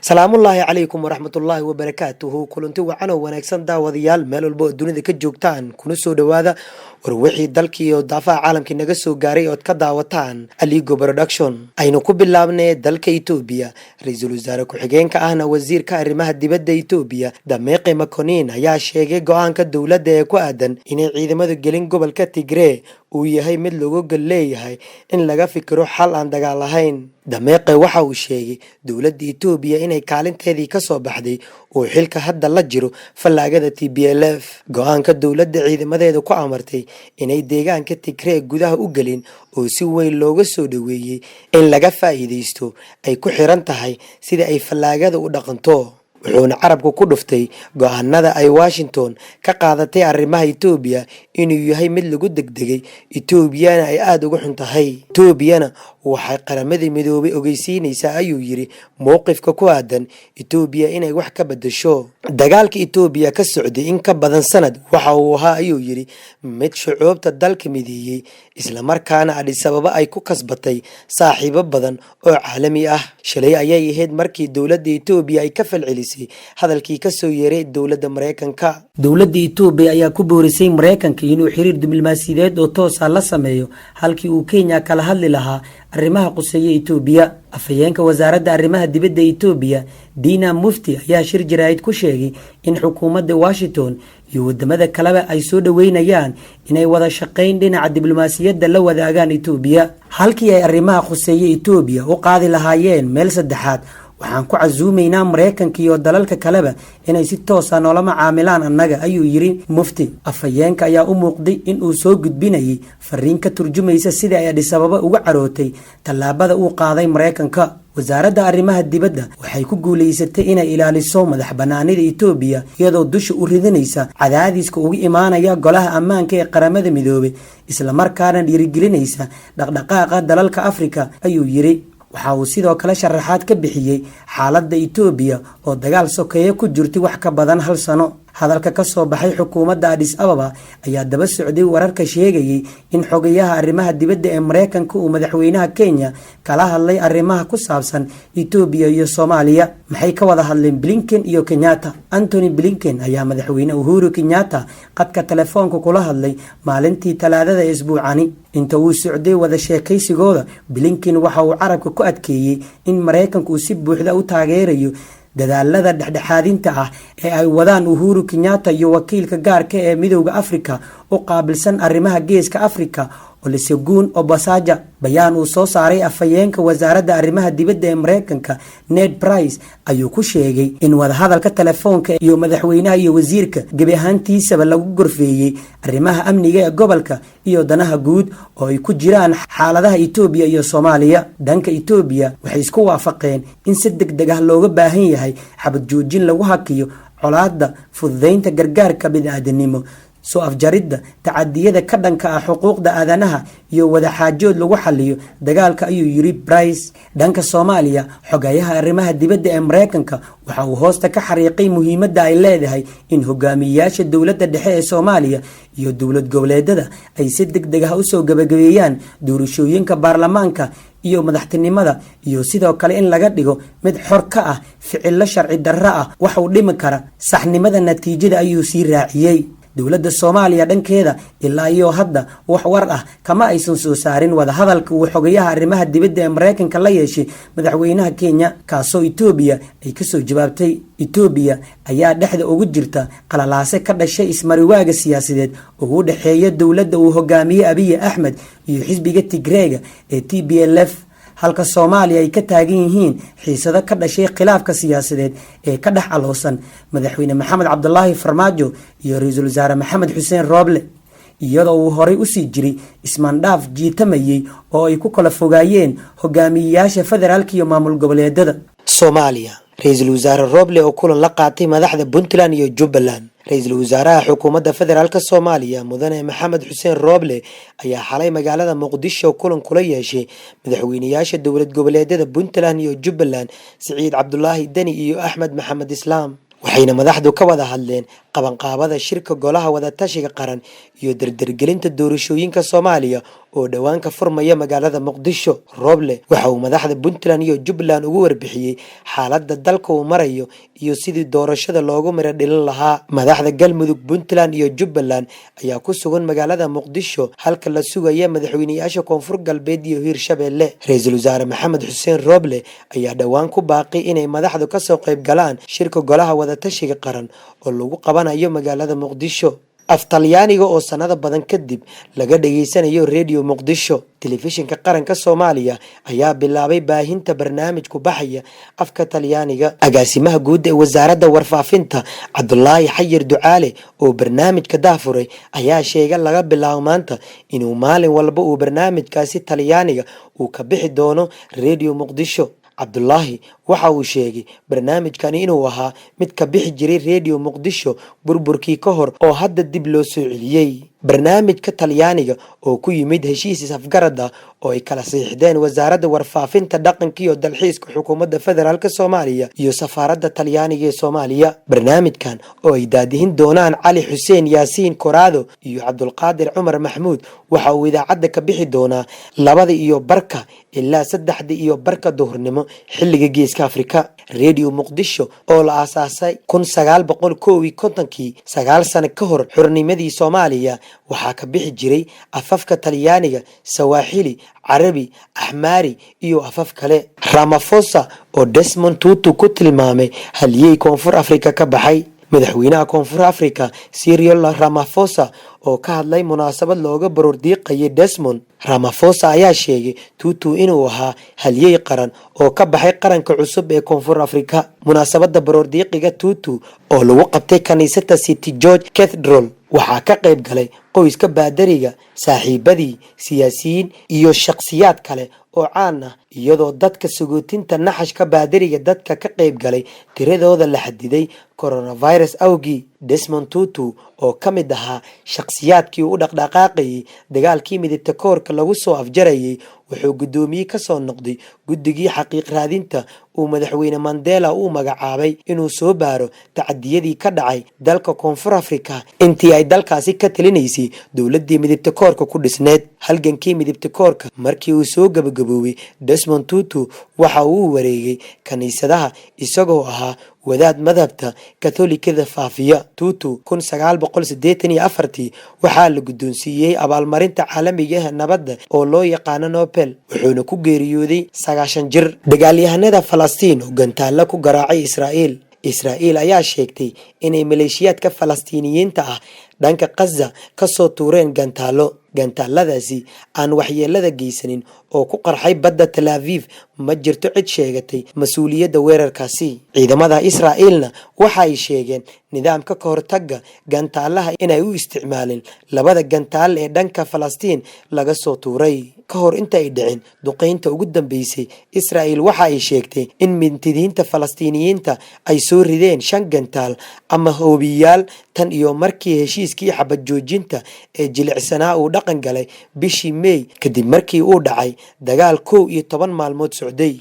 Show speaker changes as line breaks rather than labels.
Salaamullaahi calaykum waraxmatullaahi wabarakaatuhu. Kulanti wacan oo wanaagsan, daawadayaal, meel walba oo dunida ka joogtaan, kuna soo dhowaada war wixii dalkii iyo daafaha caalamkii naga soo gaaray ood ka daawataan Aligo Production. Aynu ku bilaabnay dalka Itoobiya. Ra-iisul wasaare ku-xigeenka ahna wasiirka arrimaha dibadda Itoobiya, Dameeqe Makonin, ayaa sheegay go-aanka dowladda ee ku aadan inay ciidamadu gelin gobolka Tigree uu yahay mid looga gol leeyahay in laga fikiro xal aan dagaal ahayn. Dameeqe waxa uu sheegay dowladda Itoobiya inay kaalinteedii kasoo baxday uu xilka hadda la jiro fallaagada TPLF. Go-aanka dowladda ciidamadeeda ku amartay inay deegaanka Tigree gudaha u gelin oo si weyn looga soo dhoweeyey in laga faa'iidaysto ay ku xiran tahay sida ay fallaagada u dhaqanto. Wuxuuna carabka ku dhuftay go-aanada ay Washington ka qaadatay arrimaha Itoobiya inuu yahay mid lagu degdegay, Itoobiyana ay aada uga xun tahay. Itoobiyana waxay Qaramada Midoobay ogeysiinaysaa, ayuu yiri, mowqifka ku aadan Itoobiya inay wax ka bedesho. Dagaalka Itoobiya ka socday in ka badan sanad waxa uu ahaa, ayuu yiri, mid shucuubta dalka mideeyey, islamarkaana Addis Ababa ay ku kasbatay saaxiibo badan oo caalami ah. Shalay ayay ahayd markii dowladda Itoobiya ay ka falcelisay hadalkii kasoo yeeray dowladda Mareykanka. Dowladda Itoobiya ayaa ku boorisay Mareykanka inuu xiriir diblomaasiyadeed oo toosa la sameeyo halkii uu Kenya kala hadli lahaa arrimaha quseeya Itoobiya. Afhayeenka wasaaradda arrimaha dibadda Itoobiya, Dina Mufti, ayaa shir jaraa'id ku sheegay in xukuumadda Washington iyo wadamada kaleba ay soo dhoweynayaan inay wada shaqayn dhinaca diblomaasiyadda la wadaagaan Itoobiya halkii ay arrimaha khuseeya Itoobiya u qaadi lahaayeen meel saddexaad. "Waxaan ku casuumaynaa Maraykanka iyo dalalka kaleba inay si toosa noola macaamilaan annaga," ayuu yidhi Mufti. Afhayeenka ayaa u muuqday in uu soo gudbinayay fariin ka turjumaysa sida ay Addis Ababa uga carootay tallaabada uu qaaday Maraykanka. Wasaaradda arrimaha dibadda waxay ku guulaysatay inay ilaaliso madax bannaanida Itoobiya iyadoo dusha u ridinaysa cadaadiska uga imaanaya Golaha Ammaanka ee Qaramada Midoobay, islamarkaana dhiirigelinaysa dhaqdhaqaaqa dalalka Afrika, ayuu yidhi. Waxa uu sidoo kale sharaxaad ka bixiyey xaaladda Itoobiya oo dagaal sokeeye ku jirtay wax ka badan hal sano. Hadalka ka soo baxay xukuumadda Addis Ababa ayaa daba socday wararka sheegayay in xogayaha arrimaha dibadda ee Mareykanka uu madaxweynaha Kenya kala hadlay arrimaha ku saabsan Itoobiya iyo Soomaaliya. Maxay ka wada hadleen Blinken iyo Kenyatta? Antony Blinken ayaa madaxweyne Uhuru Kenyatta qadka telefoonka kula hadlay maalintii Talaadada ee isbuucani. Inta uu socday wada sheekaysigooda, Blinken waxa uu carabka ku adkeeyey in Maraykanka uu si buuxda u taageerayo dadaalada dhexdhexaadinta ah ee ay wadaan Uhuru Kenyatta iyo wakiilka gaarka ee Midowda Afrika u qaabilsan arrimaha Geeska Afrika, Olusegun Obasanjo. Bayaan uu soo saaray afhayeenka wasaaradda arrimaha dibadda ee Mareykanka, Ned Price, ayuu ku sheegay in wadahadalka telefoonka iyo madaxweynaha iyo wasiirka gebi ahaantiisaba lagu gorfeeyey arrimaha amniga ee gobolka iyo danaha guud oo ay ku jiraan xaaladaha Itoobiya iyo Soomaaliya. Dhanka Itoobiya, waxay isku waafaqeen in si deg deg ah looga baahan yahay xabad joojin lagu hakiyo colaadda, fududeynta gargaarka bini'aadanimo, soo afjaridda tacadiyada ka dhanka ah xuquuqda aadanaha iyo wadaxaajood lagu xaliyo dagaalka, ayuu yiri Price. Dhanka Soomaaliya, xogayaha arrimaha dibadda ee Mareykanka waxa uu hoosta ka xariiqay muhiimadda ay leedahay in hogaamiyeyaasha dowladda dhexe ee Soomaaliya iyo dowlad goboleedada ay si deg deg ah usoo gabagabeeyaan doorashooyinka baarlamaanka iyo madaxtinimada, iyo sidoo kale in laga dhigo mid xor ka ah ficilo sharci darro ah wax uu dhimi kara saxnimada natiijada, ayuu sii raaciyey. Dowladda Soomaaliya dhankeeda ilaa iyo hadda wax war ah kama aysan soo saarin wadahadalka uu xogayaha arrimaha dibadda ee Mareykanka la yeeshay madaxweynaha Kenya, kaasoo Itoobiya ay kasoo jawaabtay. Itoobiya ayaa dhexda ugu jirta qalalaase ka dhashay ismariwaaga siyaasadeed oo u dhexeeya dowladda uu hogaamiye Abiy Axmed iyo xisbiga Tigreega ee TPLF, halka Soomaaliya ay ka taagan yihiin xiisado ka dhashay khilaafka siyaasadeed ee ka dhex aloosan madaxweyne Maxamed Cabdulaahi Farmaajo iyo ra-iisul wasaare Maxamed Xuseen Rooble, iyadoo uu horey usii jiray ismaandhaaf jiitamayey oo ay ku kala fogaayeen hogaamiyeyaasha federaalka iyo maamul goboleedada. Soomaaliya, ra-iisul wasaare Rooble oo kulan la qaatay madaxda Puntland iyo Jubbaland. Ra-iisul wasaaraha xukuumadda federaalk Soomaaliya, mudane Maxamed Xuseen Rooble, ayaa xalay magaalada Muqdisho kulan kula yeeshay madaxweyneyaasha dowlad goboleedyada Puntland iyo Jubbaland, Siciid Cabdulaahi Deni iyo Axmed Maxamed Islaam, waxayna madaxdu ka wada hadleen qabanqaabada shirka Golaha Wadatashiga Qaran iyo dardargelinta doorashooyinka Soomaaliya. oo dhowaan ka furmaya magaalada Muqdisho. Rooble waxa uu madaxda Puntland iyo Jubbaland ugu warbixiyey xaaladda dalka uu marayo iyo sidii doorashada loogu miro dhilin lahaa. Madaxda Galmudug, Puntland iyo Jubbaland ayaa ku sugan magaalada Muqdisho, halka la sugaya madaxweyneyaasha Koonfur Galbeed iyo Hiirshabelle. Ra-iisul Wasaare Maxamed Xuseen Rooble ayaa dhowaan ku baaqay inay madaxdu kasoo qayb galaan shirka Golaha Wadatashiga Qaran oo lagu qabanayo magaalada Muqdisho. Af Talyaaniga oo sanado badan kadib laga dhageysanayo Redio Muqdisho. Telefishinka Qaranka Soomaaliya ayaa bilaabay baahinta barnaamij ku baxaya afka Talyaaniga. Agaasimaha guud ee Wasaaradda Warfaafinta, Cabdulaahi Xayir Ducaale, oo barnaamijka daafuray ayaa sheegay laga bilaabo maanta inuu maalin walba uu barnaamijkaasi Talyaaniga uu ka bixi doono Redio Muqdisho. Cabdulaahi waxa uu sheegay barnaamijkani inuu ahaa mid ka bixi jiray Redio Muqdisho burburkii ka hor oo hadda dib loo soo celiyey. Barnaamijka Talyaaniga oo ku yimid heshiis is-afgarad ah oo ay kala saxiixdeen Wasaaradda Warfaafinta, Dhaqanka iyo Dalxiiska Xukuumadda Federaalk Soomaaliya iyo Safaaradda Talyaaniga ee Soomaaliya. Barnaamijkan oo ay daadihin doonaan Cali Xuseen Yaasiin Koraado iyo Cabdulqaadir Cumar Maxmuud waxa uu idaacadda ka bixi doonaa 2:30 ilaa 3:30 duhurnimo xilliga Geeska Afrika. Redio Muqdisho oo la aasaasay 1951-kii, 9 sano ka hor xornimadii Soomaaliya, waxaa ka bixi jiray afafka Talyaaniga, Sawaaxili, Carabi, Axmaari iyo afaf kale. Ramaphosa oo Desmond Tutu ku tilmaamay haliyey Koonfur Afrika ka baxay. Madaxweynaha Koonfur Africa Cyril Ramaphosa oo ka hadlay munaasabad looga baroordiiqayay Desmond Ramaphosa ayaa sheegay Tutu inuu ahaa halyey qaran oo ka baxay qaranka cusub ee Koonfur Africa. Munaasabada baroordiiqiga Tutu oo lagu qabtay kaniisada St George Cathedral waxaa ka qayb galay qoyska baadariga, saaxiibadii, siyaasiyiin iyo shakhsiyaad kale oo caan ah, iyadoo dadka sagootinta naxashka baadariga dadka ka qayb galay tiradooda la xadiday coronavirus awgii. Desmond Tutu oo ka mid ahaa shakhsiyaadkii u dhaqdhaqaaqayay dagaalkii midibta koorka lagu soo afjarayay, wuxuu guddoomiye kasoo noqday guddigii xaqiiq raadinta uu madaxweyne Mandela uu magacaabay inuu soo baaro tacadiyadii ka dhacay dalka Koonfur Africa intii ay dalkaasi ka talinaysay dowladii midibta koorka ku dhisneed. Halgankii midibta koorka markii uu soo gabagaboobay, Desmond Tutu waxa uu wareegay kaniisadaha isagoo ahaa wadaad madhabta Katholikada faafiya. Tutu 1984-tii waxaa la guddoonsiiyey abaalmarinta caalamiga ah nabadda oo loo yaqaano Nobel, wuxuuna ku geeriyooday 90 jir. Dagaalyahanada Falastiin oo gantaalla ku garaacay Israa'iil. Israa'iil ayaa sheegtay inay maleeshiyaadka Falastiiniyiinta ah dhanka Khaza kasoo tuureen gantaallo. Gantaaladaasi aan waxyeelada geysanin oo ku qarxay badda Tel Aviv. Ma jirto cid sheegatay mas-uuliyadda weerarkaasi. Ciidamada Israa'iilna waxa ay sheegeen nidaamka ka hortagga gantaalaha inay u isticmaaleen labada gantaal ee dhanka Falastiin laga soo tuuray. Ka hor inta ay dhicin duqeynta ugu dambeysay, Israa'iil waxa ay sheegtay in mintidiinta Falastiiniyiinta ay soo rideen shan gantaal ama hoobiyaal tan iyo markii heshiiskii xabad joojinta ee jilicsanaa uu dhaqan galay bishii May, kadib markii uu dhacay dagaal 11 maalmood socday.